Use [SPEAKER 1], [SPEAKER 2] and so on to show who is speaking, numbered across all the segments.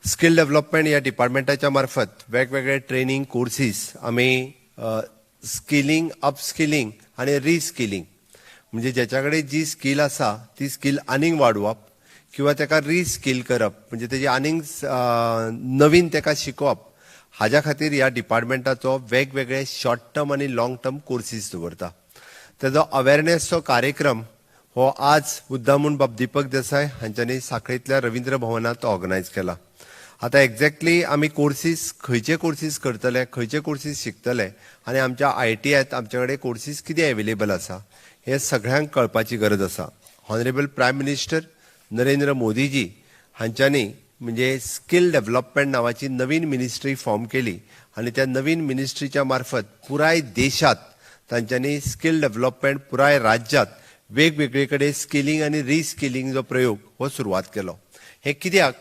[SPEAKER 1] Skill development ह्या डिपार्टमेंटाच्या मार्फत वेगवेगळे ट्रेनिंग कोर्सीस आमी स्किलिंग, अपस्किलिंग आनी रिस्किलिंग, म्हणजे ज्याच्या कडेन जी स्कील आसा ती स्कील आनीक वाडोवप किंवा ताका रिस्कील करप, म्हणजे तेजी आनीक नवीन ताका शिकोवप, हाज्या खातीर ह्या डिपार्टमेंटाचो वेगवेगळे शॉर्ट टर्म आनी लॉंग टर्म कोर्सीस दवरता. तेजो अवेरनेसचो कार्यक्रम हो आज मुद्दामून बाब दीपक देसाय हांच्यांनी साखळींतल्या रवींद्र भवनांत ऑर्गनायज केला. आतां एक्झॅक्टली आमी कोर्सीस खंयचे कोर्सीस करतले, खंयचे कोर्सीस शिकतले आनी आमच्या आयटीआयत आमच्या कडेन कोर्सीस कितें एवेलेबल आसा, हें सगळ्यांक कळपाची गरज आसा. ऑनरेबल प्रायम मिनिस्टर नरेंद्र मोदीजी हांच्यांनी म्हणजे स्किल डेव्हलपमेंट नांवाची नवीन मिनिस्ट्री फॉर्म केली आनी त्या नवीन मिनिस्ट्रीच्या मार्फत पुराय देशात तांच्यांनी स्किल डेव्हलपमेंट, पुराय राज्यात वेगवेगळे कडेन स्किलिंग आनी रिस्किलिंग जो प्रयोग हो सुरवात केलो. हें कित्याक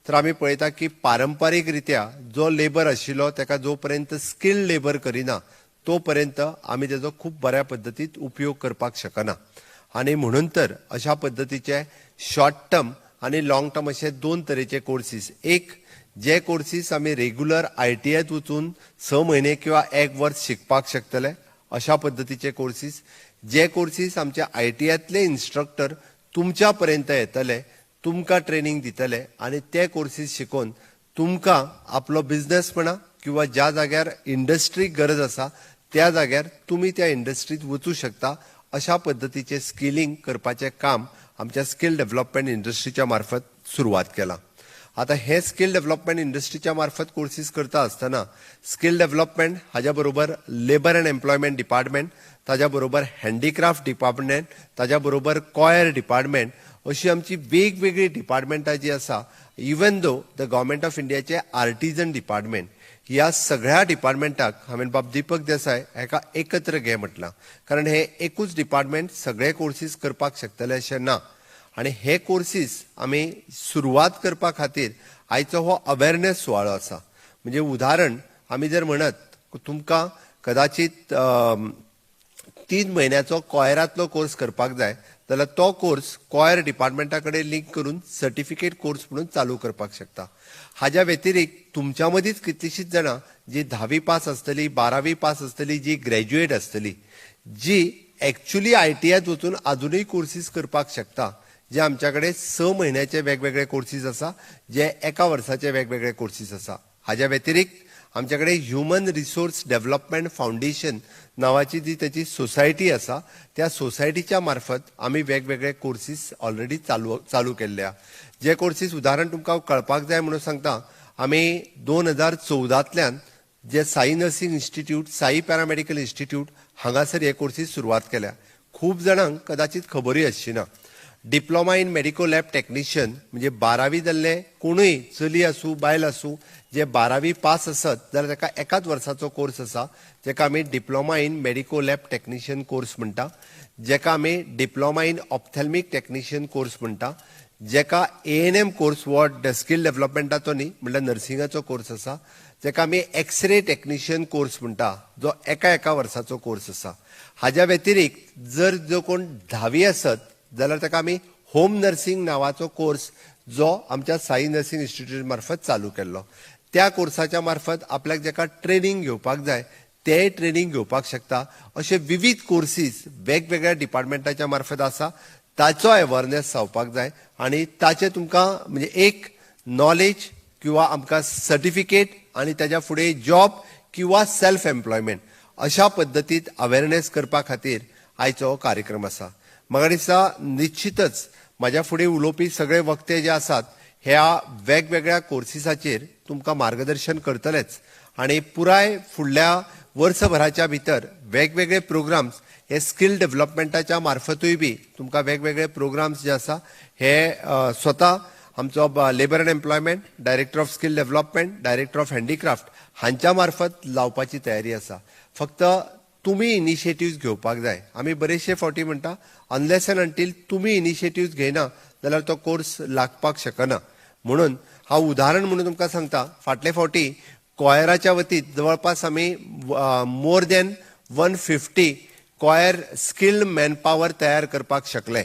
[SPEAKER 1] तर आमी पळयता की पारंपारीक रित्या जो लेबर आशिल्लो ताका जो पर्यंत स्किल्ड लेबर करिना तो पर्यंत आमी तेजो खूब बऱ्या पद्दतीत उपयोग करपाक शकना. आनी म्हणून तर अशा पद्दतीचे शॉर्ट टर्म आनी लॉंग टर्म अशे दोन तरेचे कोर्सीस, एक जे कोर्सीस आमी रेगुलर आयटीआयत वचून 6 म्हयने किंवा एक वर्स शिकपाक शकतले अशा पद्दतीचे कोर्सीस, जे कोर्सीस आमच्या आयटीआयतले इन्स्ट्रक्टर तुमच्या पर्यंत येतले, तुमकां ट्रेनींग दितले आनी ते कोर्सीस शिकोवन तुमकां आपलो बिझनेस म्हणा किंवा ज्या जाग्यार इंडस्ट्रीक गरज आसा त्या जाग्यार तुमी त्या इंडस्ट्रीत वचूं शकता, अशा पद्दतीचें स्किलिंग करपाचें काम आमच्या स्किल डेव्हलपमेंट इंडस्ट्रीच्या मार्फत सुरवात केलां. आतां हे स्किल डेव्हलपमेंट इंडस्ट्रीच्या मार्फत कोर्सीस करता आसतना स्किल डेव्हलपमेंट हाज्या बरोबर लेबर अँड एम्प्लॉयमेंट डिपार्टमेंट, ताज्या बरोबर हँडीक्राफ्ट डिपार्टमेंट, ताज्या बरोबर कॉयर डिपार्टमेंट, अशी आमची वेगवेगळी डिपार्टमेंटां जी आसा, even though the Government of इंडियाचे आर्टिजन डिपार्टमेंट, ह्या सगळ्या डिपार्टमेंटाक हांवें बाब दीपक देसाय हाका एकत्र घे म्हटलां, कारण हे एकूच डिपार्टमेंट सगळे कोर्सीस करपाक शकतले अशें ना. आनी हे कोर्सीस आमी सुरवात करपा खातीर आयचो हो अवेरनेस सुवाळो आसा. म्हणजे उदाहरण आमी जर म्हणत, तुमकां कदाचित 3 म्हयन्याचो कॉयरांतलो कोर्स करपाक जाय जाल्यार तो कोर्स कॉयर डिपार्टमेंटा कडेन लिंक करून सर्टिफिकेट कोर्स म्हणून चालू करपाक शकता. हाज्या व्यतिरिक्त तुमच्या मदींच कितलीशींच जाणां जी धावी पास आसतली, 12वी पास आसतली, जी ग्रॅज्युएट आसतली, जी एक्च्युली आयटीआयत वचून आजुनूय कोर्सीस करपाक शकता, जे आमच्या कडेन 6 म्हयन्याचे वेगवेगळे कोर्सीस आसा, जे एका वर्साचे वेगवेगळे कोर्सीस आसा. हाज्या व्यतिरिक्त आमच्या कडेन ह्युमन रिसोर्स डेव्हलपमेंट फावंडेशन नांवाची जी त्याची सोसायटी आसा, त्या सोसायटीच्या मार्फत आमी वेगवेगळे कोर्सीस ऑलरेडी चालू चालू केल्ले आहा. जे कोर्सीस उदाहरण तुमकां कळपाक जाय म्हणून सांगता, आमी 2014तल्यान जे Sai nursing institute, Sai paramedical institute हांगासर हे कोर्सीस सुरवात केल्या. खूब जाणांक कदाचित खबरूय आसची ना. Diploma in medico lab technician म्हणजे 12वी जाल्ले कोणूय चली आसूं, बायल आसूं, जे 12वी पास आसत जाल्यार ताका एकाच वर्साचो कोर्स आसा, जेका आमी diploma in medico lab technician course म्हणटा, जेका आमी diploma in ophthalmic technician course म्हणटा, जेका एएनएम कोर्स हो स्किल डेव्हलपमेंटाचो न्ही, म्हणल्यार नर्सिंगाचो कोर्स आसा, जेका आमी एक्सरे टेक्निशियन कोर्स म्हणटा, जो एका एका वर्साचो कोर्स आसा. हाज्या व्यतिरिक्त जर जो कोण धावी आसत जाल्यार ताका आमी होम नर्सिंग नांवाचो कोर्स जो आमच्या साई नर्सिंग इन्स्टिट्यूट मार्फत चालू केल्लो, त्या कोर्साच्या मार्फत आपल्याक जेका ट्रेनींग घेवपाक जाय तेय ट्रेनींग घेवपाक शकता. अशे विवीध कोर्सीस वेगवेगळ्या डिपार्टमेंटाच्या मार्फत आसा. ताचो अवेरनेस जावपाक जाय आनी ताचे तुमकां म्हणजे एक नॉलेज किंवा आमकां सर्टिफिकेट आनी ताच्या फुडें जॉब किंवा सेल्फ एम्प्लॉयमेंट, अशा पद्दतीत अवेरनेस करपा खातीर आयचो हो कार्यक्रम आसा. म्हाका दिसता निश्चितच म्हाज्या फुडें उलोवपी सगळे वक्ते जे आसात ह्या वेगवेगळ्या कोर्सिसाचेर तुमकां मार्गदर्शन करतलेच आनी पुराय फुडल्या वर्सभराच्या भितर वेगवेगळे प्रोग्राम्स हे स्किल डेव्हलपमेंटाच्या मार्फतूय बी तुमकां वेगवेगळे प्रोग्राम्स जे आसा हे स्वता आमचो Labour and Employment, Director of Skill Development, Director of Handicraft हांच्या मार्फत लावपाची तयारी आसा. फक्त तुमी इनिशिएटिव्ह घेवपाक जाय. आमी बरेचशे फावटी म्हणटा, अनलेस अँड अंटील तुमी इनिशिएटिव्ह घेयना जाल्यार तो कोर्स लागपाक शकना. म्हणून हांव उदाहरण म्हणून तुमकां सांगता, फाटले फावटी कॉयराच्या वतीन जवळपास आमी more than 150 coir skilled manpower तयार करपाक शकले.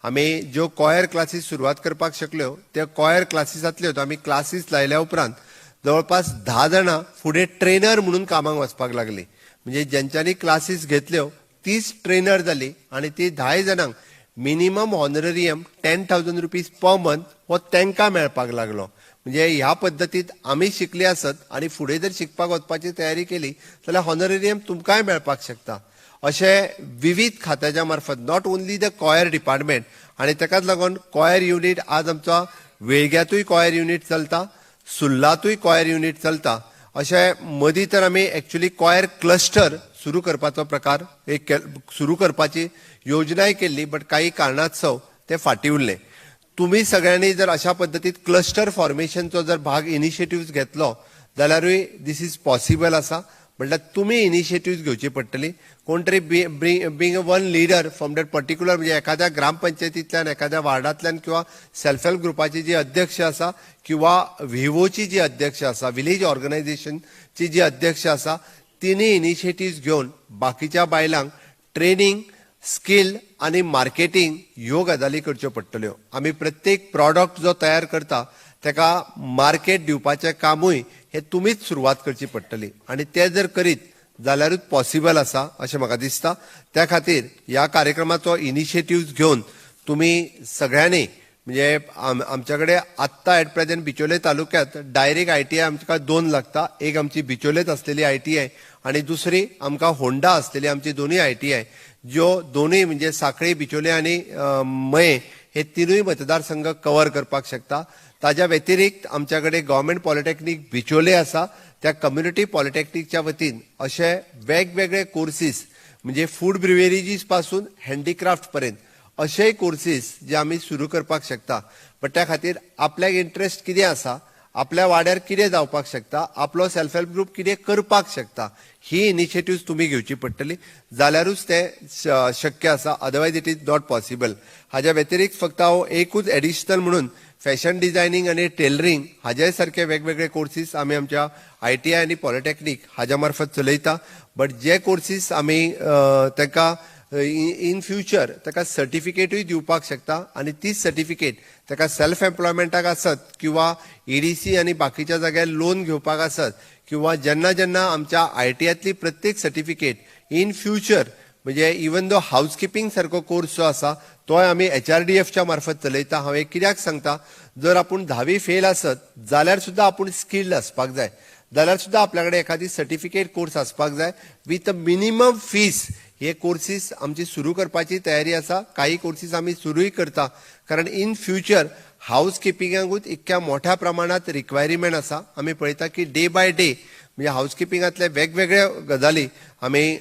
[SPEAKER 1] आमी ज्यो कॉयर क्लासीस सुरवात करपाक शकल्यो त्या कॉयर क्लासीसांतल्योच आमी क्लासीस लायल्या उपरांत जवळपास 10 जाणां फुडें ट्रेनर म्हणून कामाक वचपाक लागली. म्हणजे ज्यांच्यांनी क्लासीस घेतल्यो तीच ट्रेनर जाली आनी ती 10 जाणांक minimum honorarium 10,000 rupees per month हो तांकां मेळपाक लागलो. म्हणजे ह्या पद्दतीत आमी शिकली आसत आनी फुडें जर शिकपाक वचपाची तयारी केली जाल्यार हॉनरेरियम तुमकांय मेळपाक शकता. अशें विवीध खात्याच्या मार्फत not only the coir department आनी ताकाच लागून कॉयर युनीट आज आमचो वेळग्यांतूय कॉयर युनीट चलता, सुर्लातूय कॉयर युनीट चलता. अशें मदीं तर आमी एक्चुली कॉयर क्लस्टर सुरू करपाचो प्रकार एक सुरू करपाची योजनाय केल्ली, बट काही कारणास्तव ते फाटीं उरलें. तुमी सगळ्यांनी जर अशा पद्दतीत क्लस्टर फॉर्मेशनचो जर भाग इनिशिएटिव्ह घेतलो जाल्यारूय this is possible आसा. म्हणल्यार तुमी इनिशिएटिव्ह घेवची पडटली. कोण तरी being a one leader from that particular म्हणजे एखाद्या ग्रामपंचायतींतल्यान, एखाद्या वार्डांतल्यान किंवा सेल्फ हेल्प ग्रुपाची जी अध्यक्ष आसा किंवा व्हिवोची जी अध्यक्ष आसा, विलेज ऑर्गनायझेशनची जी अध्यक्ष आसा, तिणी इनिशिएटिव्ह घेवन बाकीच्या बायलांक ट्रेनिंग, स्कील आनी मार्केटींग ह्यो गजाली करच्यो पडटल्यो. आमी प्रत्येक प्रॉडक्ट जो तयार करता ताका मार्केट दिवपाचें कामूय हे तुमीच सुरवात करची पडटली आनी ते जर करीत जाल्यारूच पॉसिबल आसा अशें म्हाका दिसता. त्या खातीर ह्या कार्यक्रमाचो इनिशिएटिव्ह घेवन तुमी सगळ्यांनी म्हणजे आमच्या कडेन आत्तां एट प्रेझेंट बिचोले तालुक्यात डायरेक्ट आयटीआय आमकां 2 लागता. एक आमची बिचोलेत आसलेली आयटीआय आनी दुसरी आमकां होंडा आसलेली आमची दोनूय आयटीआय, ज्यो दोनूय म्हणजे साखळी, बिचोले आनी मये हे तिनूय मतदारसंघ कवर करपाक शकता. ताज्या व्यतिरिक्त आमच्या कडेन गव्हर्मेंट पॉलिटेक्नीक बिचोले आसा. त्या कम्युनिटी पॉलिटेक्निकच्या वतीन अशे वेगवेगळे कोर्सीस म्हणजे फूड ब्रिवेरेजीस पासून हँडीक्राफ्ट पर्यंत अशेय कोर्सीस जे आमी सुरू करपाक शकता. बट त्या खातीर आपल्याक इंट्रस्ट कितें आसा, आपल्या वाड्यार कितें जावपाक शकता, आपलो सेल्फ हेल्प ग्रुप कितें करपाक शकता, ही इनिशिएटिव्ह तुमी घेवची पडटली जाल्यारूच तें शक्य आसा. Otherwise it is not possible. हाज्या व्यतिरिक्त फक्त हांव एकूच एडिशनल म्हणून फॅशन डिझायनींग आनी टेलरींग हाज्या सारखे वेगवेगळे कोर्सीस आमी आमच्या आयटीआय आनी पॉलिटेक्नीक हाज्या मार्फत चलयता. बट जे कोर्सीस आमी तांकां इन फ्युचर ताका सर्टिफिकेटूय दिवपाक शकता आनी तीच सर्टिफिकेट ताका सेल्फ एम्प्लॉयमेंटाक आसत किंवा ईडीसी आनी बाकीच्या जाग्यार लोन घेवपाक आसत किंवा जेन्ना जेन्ना आमच्या आयटीआयतली प्रत्येक सर्टिफिकेट इन फ्युचर म्हणजे इवन दो हाऊस किपिंग सारको कोर्स जो आसा तोय आमी एचआरडीएफच्या मार्फत चलयता. हांव एक कित्याक सांगता, जर आपूण 10वी फेल आसत जाल्यार सुद्दां आपूण स्किल्ड आसपाक जाय, जाल्यार सुद्दां आपल्या कडेन एखादी सर्टिफिकेट कोर्स आसपाक जाय विथ अ मिनिमम फीस. हे कोर्सीस आमची सुरू करपाची तयारी आसा. काही कोर्सीस आमी सुरूय करता, कारण इन फ्युचर हाऊस किपिंगाकूच इतक्या मोठ्या प्रमाणात रिक्वायरमेंट आसा. आमी पळयता की डे बाय डे म्हणजे हाऊस किपिंगांतले वेगवेगळे गजाली आमी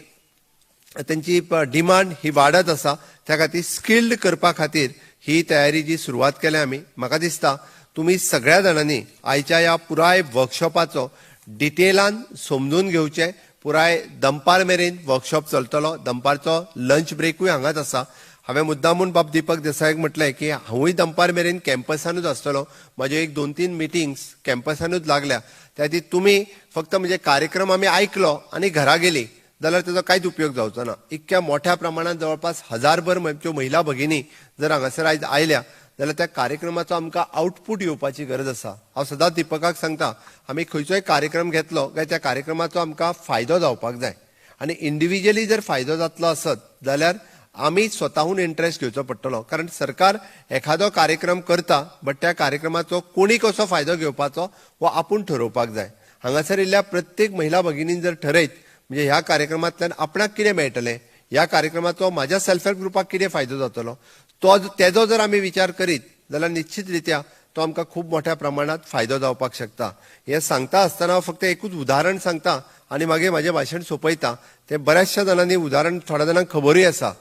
[SPEAKER 1] तेंची डिमांड ही वाडत आसा. त्या खातीर स्किल्ड करपा खातीर ही तयारी जी सुरवात केल्या आमी, म्हाका दिसता तुमी सगळ्या जाणांनी आयच्या ह्या पुराय वर्कशॉपाचो डिटेलान समजून घेवचें. पुराय दनपार मेरेन वर्कशॉप चलतलो, दनपारचो लंच ब्रेकूय हांगाच आसा. हांवें मुद्दामून बाब दीपक देसायाक म्हटलें की हांवूय दनपार मेरेन कॅम्पसानूच आसतलो. म्हाज्यो एक 2-3 मिटिंग्स कॅम्पसानूच लागल्या. त्या खातीर तुमी फक्त म्हणजे कार्यक्रम आमी आयकलो आनी घरा गेली जाल्यार तेजो कांयच उपयोग जावचो ना. इतक्या मोठ्या प्रमाणात जवळपास हजारभर आमच्यो महिला भगिनी जर हांगासर आयज आयल्या जाल्यार त्या कार्यक्रमाचो आमकां आउटपूट येवपाची गरज आसा. हांव सदांच दीपकाक सांगता, आमी खंयचोय कार्यक्रम घेतलो काय त्या कार्यक्रमाचो आमकां फायदो जावपाक जाय आनी इंडिविज्युअली जर फायदो जातलो आसत जाल्यार आमी स्वताहून इंट्रस्ट घेवचो पडटलो. कारण सरकार एखादो कार्यक्रम करता, बट त्या कार्यक्रमाचो कोणी कसो फायदो घेवपाचो हो आपूण ठरोवपाक जाय. हांगासर येयल्ल्या प्रत्येक महिला भगिनीन जर ठरयत म्हणजे ह्या कार्यक्रमांतल्यान आपणाक कितें मेळटलें, ह्या कार्यक्रमाचो म्हाज्या सेल्फ हेल्प ग्रुपाक कितें फायदो जातलो, तो तेजो जर आमी विचार करीत जाल्यार निश्चित रित्या तो आमकां खूब मोठ्या प्रमाणात फायदो जावपाक शकता. हें सांगता आसतना हांव फक्त एकूच उदाहरण सांगता आनी मागीर म्हाजें भाशण सोंपयता. तें बऱ्याचशा जाणांनी उदाहरण थोड्या जाणांक खबरूय आसा.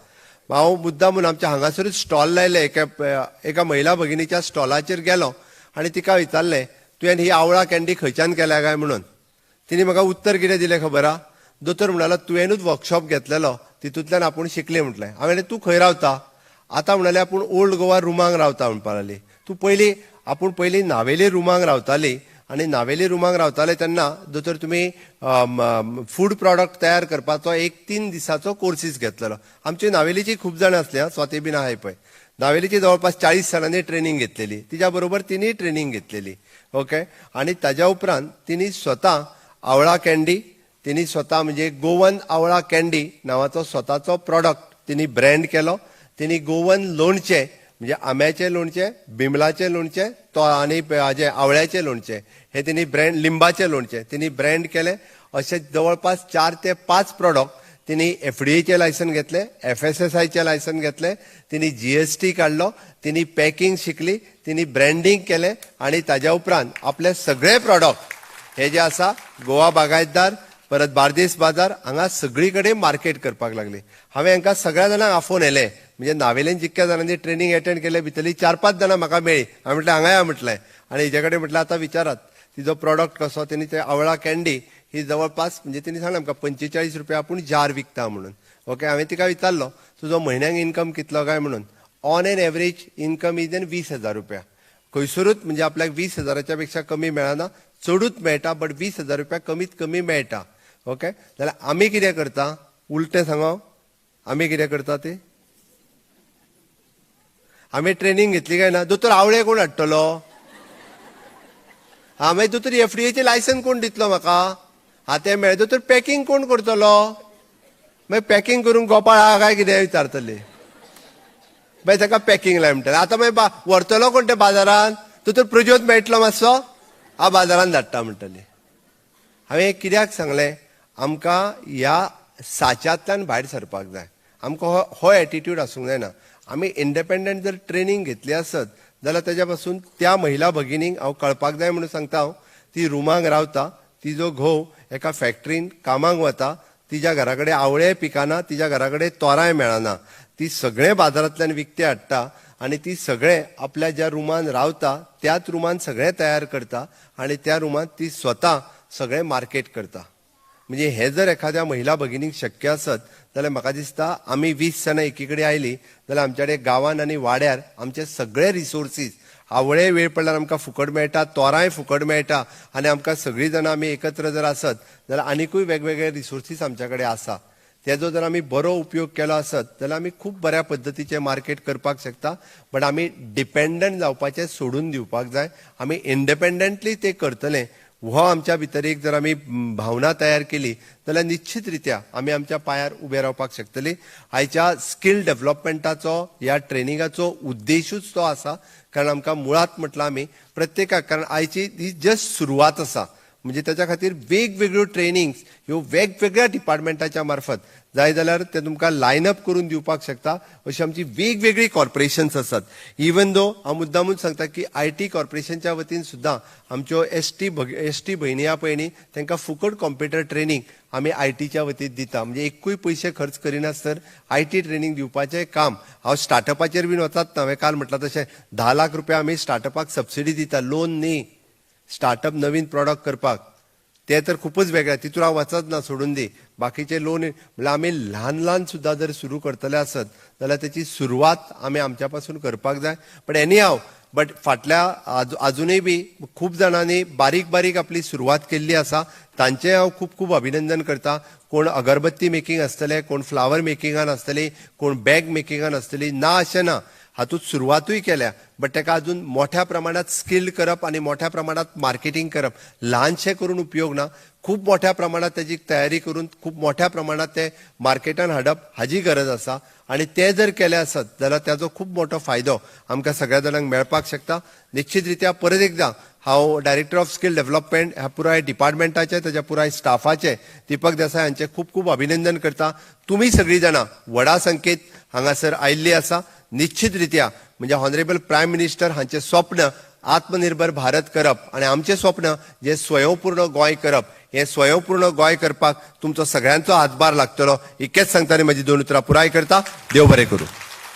[SPEAKER 1] हांव मुद्दाम म्हूण आमच्या हांगासरूच स्टॉल लायले, एका एका महिला भगिनीच्या स्टॉलाचेर गेलो आनी तिका विचारलें, तुवें ही आवळा कँडी खंयच्यान केल्या काय म्हणून. तिणे म्हाका उत्तर कितें दिलें खबर आहा? दोतोर म्हणालो, तुवेंनूच वर्कशॉप घेतलेलो, तितूंतल्यान आपूण शिकलें म्हटलें. हांवें म्हणलें, तूं खंय रावता आतां? म्हणाले, आपूण ओल्ड गोवा रुमांक रावता म्हणपाक लागली. तूं पयलीं, आपूण पयलीं नावेली रुमांक रावताली आनी नावेली रुमांक रावताले तेन्ना दोतोर तुमी फूड प्रॉडक्ट तयार करपाचो एक 3 दिसाचो कोर्सीस घेतलेलो. आमची नावेलीची खूब जाणां आसली, स्वाती बीन आहाय पळय. नावेलीची जवळपास 40 जाणांनी ट्रेनिंग घेतलेली, तिच्या बरोबर तिने ट्रेनिंग घेतलेली. ओके, आणि ताज्या उपरांत तिने स्वतः आवळा कॅन्डी, तिने स्वतः म्हणजे गोवन आवळा कॅन्डी नावाचो स्वताचो प्रॉडक्ट तिने ब्रँड केलो. तिने गोवन लोणचें म्हणजे आंब्याचें लोणचें, बिमलाचें लोणचें, तो आनी हाजें आवळ्याचें लोणचें हे तिने ब्रँड, लिंबाचें लोणचें तिने ब्रँड केलें. अशे जवळपास 4 ते 5 प्रॉडक्ट तिने एफडीएचें लायसन घेतलें, एफएसएसआयचें लायसन घेतलें, तिने जीएसटी काडलो, तिने पॅकिंग शिकली, तिने ब्रँडींग केलें आनी ताज्या उपरांत आपले सगळे प्रॉडक्ट हे जे आसा गोवा बागायतदार, परत बार्देस बाजार हांगा सगळी कडेन मार्केट करपाक लागली. हांवें हांकां सगळ्या जाणांक आफोवन येले, म्हणजे नावेलेन जितक्या जाणांनी ट्रेनिंग एटेंड केले भितरली 4-5 जाणां म्हाका मेळ्ळी. हांवें म्हटलें हांगा या म्हटलें आनी हेजे कडेन म्हटलें आतां विचारात तिजो प्रॉडक्ट कसो. तेणी ते आवळा कॅन्डी ही जवळपास म्हणजे तेणी सांगलें आमकां 45 रुपया आपूण जार विकता म्हणून. ओके, हांवें तिका विचारलो तुजो म्हयन्याक इन्कम कितलो काय म्हणून. On an average income is an 20,000 रुपया. खंयसरूच म्हणजे आपल्याक 20,000 पेक्षा कमी मेळना, चडूच मेळटा, बट 20,000 रुपया कमीत कमी मेळटा. ओके, जाल्यार आमी कितें करता उलटें सांगो, आमी कितें करता ते आमी ट्रेनिंग घेतली काय ना, दोतोर आवळे कोण हाडटलो, हा मागीर दोतोर एफडीएचें लायसन कोण दितलो म्हाका, हा तें मेळ्ळें, दोतोर पॅकिंग कोण करतलो, मागीर पॅकिंग करूंक गोपाळ आहा काय कितें विचारतले, मागीर ताका पॅकिंग लाय म्हणटले. आतां मागीर व्हरतलो कोण ते बाजारान, दोतोर प्रज्योत मेळटलो मातसो, हांव बाजारान धाडटा म्हणटले. हांवें कित्याक सांगलें, आमकां ह्या साच्यांतल्यान भायर सरपाक जाय. आमकां हो एटिट्यूड आसूंक जायना. आमी इंडिपेंडंट जर ट्रेनिंग घेतली आसत जाल्यार तेज्या पासून त्या महिला भगिनींक हांव कळपाक जाय म्हणून सांगता. हांव ती रुमाक रावता, तिजो घोव एका फॅक्टरीन कामाक वता, तिज्या घरा कडेन आवळे पिकाना, तिज्या घरा कडेन तोरांय मेळना, ती सगळें बाजारांतल्यान विकतें हाडटा आनी ती सगळें आपल्या ज्या रुमान रावता त्याच रुमान सगळें तयार करता आनी त्या रुमांत ती स्वता सगळें मार्केट करता. म्हणजे हे जर एखाद्या महिला भगिनीक शक्य आसत जाल्यार म्हाका दिसता आमी 20 जाणां एकी कडेन आयली जाल्यार आमच्या कडेन गांवान आनी वाड्यार आमचे सगळे रिसोर्सीस, आवळे वेळ पडल्यार आमकां फुकट मेळटा, तोरांय फुकट मेळटा आनी आमकां सगळीं जाणां आमी एकत्र जर आसत जाल्यार आनिकूय वेगवेगळे रिसोर्सीस आमच्या कडेन आसा. तेजो जर आमी बरो उपयोग केलो आसत जाल्यार आमी खूब बऱ्या पद्दतीचें मार्केट करपाक शकता. बट आमी डिपेंडंट जावपाचें सोडून दिवपाक जाय, आमी इंडिपेंडंटली ते करतले हो आमच्या भितर एक जर आमी भावना तयार केली जाल्यार निश्चित रित्या आमी आमच्या पांयार उबे रावपाक शकतली. आयच्या स्कील डेव्हलपमेंटाचो ह्या ट्रेनिंगाचो उद्देशूच तो आसा, कारण आमकां मुळात म्हटलां आमी प्रत्येकाक, कारण आयची ही जस्ट सुरवात आसा. म्हणजे त्याच्या खातीर वेगवेगळ्यो ट्रेनिंग्स ह्यो वेगवेगळ्या डिपार्टमेंटाच्या मार्फत जाय जाल्यार ते तुमकां लायन अप करून दिवपाक शकता. अशी आमची वेगवेगळी कॉर्पोरेशन्स आसात. इवन दो हांव मुद्दामूच सांगता की I T कॉर्पोरेशनच्या वतीन सुद्दां आमच्यो एस टी भयणी आहा पळय न्ही, तांकां फुकट कॉम्प्युटर ट्रेनिंग आमी I टीच्या वतीन दिता. म्हणजे एकूय पयशे खर्च करिनासतर I T training दिवपाचें काम. हांव स्टार्टअपाचेर बीन वचात ना, हांवें काल म्हटलां तशें 10 लाख रुपया आमी स्टार्टअपाक सबसिडी दिता, लोन न्ही, स्टार्टअप नवीन प्रॉडक्ट करपाक ते तर खूपच वेगळे, तितून हांव वचत ना, सोडून दी. बाकीचे लोन म्हणल्यार आमी ल्हान ल्हान सुद्दां जर सुरू करतले आसत जाल्यार तेची सुरवात आमी आमच्या पासून करपाक जाय. बट एनी हाव, बट फाटल्या आजुनूय बी खूब जाणांनी बारीक बारीक आपली सुरवात केल्ली आसा, तांचें हांव खूब खूब अभिनंदन करता. कोण अगरबत्ती मेकिंग आसतले, कोण फ्लावर मेकिंगान आसतली, कोण बॅग मेकिंगान आसतली, ना अशें ना, हातूंत सुरवातूय केल्या, बट ताका अजून मोठ्या प्रमाणात स्किल्ड करप आनी मोठ्या प्रमाणात मार्केटींग करप, ल्हानशें करून उपयोग ना, खूब मोठ्या प्रमाणात तेजी तयारी करून खूब मोठ्या प्रमाणात ते मार्केटान हाडप हाजी गरज आसा. आनी ते जर केले आसत जाल्यार ताजो खूब मोठो फायदो आमकां सगळ्या जाणांक मेळपाक शकता. निश्चित रित्या परत एकदां हांव डायरेक्टर ऑफ स्किल डेव्हलपमेंट ह्या पुराय डिपार्टमेंटाचे, ताच्या पुराय स्टाफाचे, दीपक देसाय हांचे खूब खूब अभिनंदन करता. तुमी सगळीं जाणां व्हडा संख्येत हांगासर आयिल्ली आसा. निश्चित रित्या म्हणजे ऑनरेबल प्रायम मिनिस्टर हांचें स्वप्न आत्मनिर्भर भारत करप आनी आमचें स्वप्न जें स्वयंपूर्ण गोंय करप, हें स्वयंपूर्ण गोंय करपाक तुमचो सगळ्यांचो हातभार लागतलो. इतकेंच सांगता आनी म्हजी 2 उतरां पुराय करता. देव बरें करूं.